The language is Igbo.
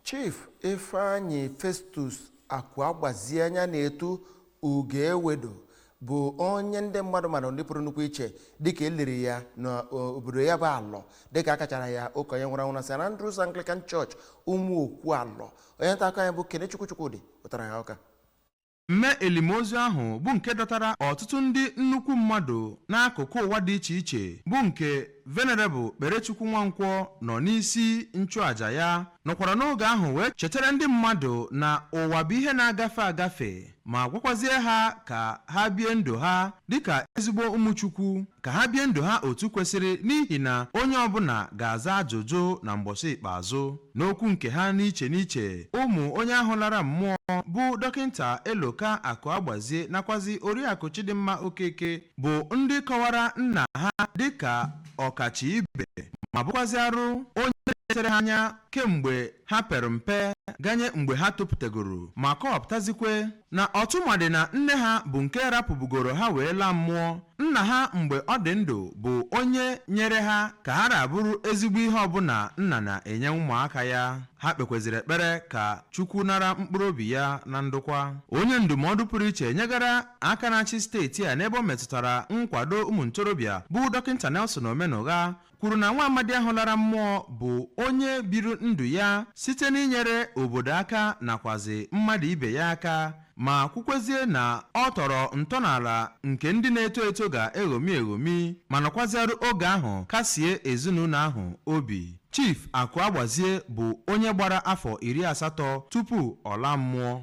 Chief Ifeanyi Festus Akụagbazie anya na-etu Ugo Ewedo bụ onye ndị mmadụ mara ndị pụrụ nnukwu iche dịka e liri ya n'obodo ya bụ Alọ, dịka a kachara ya ụka onye nwụrụ anwụ na St. Andrews Anglican Church, Ụmụokwu Alọ. Onye nta akụkọ anyị bụ Kenechukwu Chukwudị wetara ya ụka. Mmemme elimozu ahụ bụ nke dọtara ọtụtụ ndị nnukwu mmadụ n'akụkụ ụwa dị iche iche, bụ nke Venerable Kperechukwu Nwankwọ nọ n'isi nchụaja ya, nọkwara n'oge ahụ wee chetara ndị mmadụ na ụwa bụ ihe na-agafe agafe, ma gwakwazie ha ka ha bie ndụ ha dịka ezigbo ụmụ Chukwu, ka ha bie ndụ ha otu kwesịrị, n'ihi na onye ọbụla ga-aza ajụjụ na mbọsị ikpeazụ. N'okwu nke ha n'iche n'iche, ụmụ onye ahụ lara mmụọ bụ Dọkịnta Eloka Akụagbazie nakwazi Oriakụ Chidimma Okeke bụ ndị kọwara nna ha dịka ọkacha ibe, ma bụkwazị arụ onye na-etere ha anya kemgbe ha pere mpe ganye mgbe ha topụtagoro, ma kọwapụtazikwe na ọtụmadị na nne ha bụ nke rapụbugoro ha wee laa mmụọ, nna ha mgbe ọ dị ndụ bụ onye nyere ha ka ha na-abụrụ ezigbo ihe ọbụla nna na-enye ụmụaka ya. Ha kpekweziri ekpere ka Chukwu nara mkpụrụ obi ya na ndokwa. Onye ndụmọdụ pụrụ iche nyegara aka na-achị steeti a n'ebe ọ metụtara nkwado ụmụ ntorobịa, bụ Dọkịnta Nelson Omenugha, kwuru na nwa amadi ahụ lara mmụọ bụ onye biri ndụ ya site n'inyere obodo aka nakwazi mmadụ ibe ya aka, ma kwukwezie na ọ tọrọ ntọala nke ndị na-eto eto ga-eṅomi eṅomi, ma nọkwaziarụ oge ahụ kasie ezinụlọ ahụ obi. Chief Akụagbazie bụ onye gbara afọ 80 tupu ọ laa mmụọ.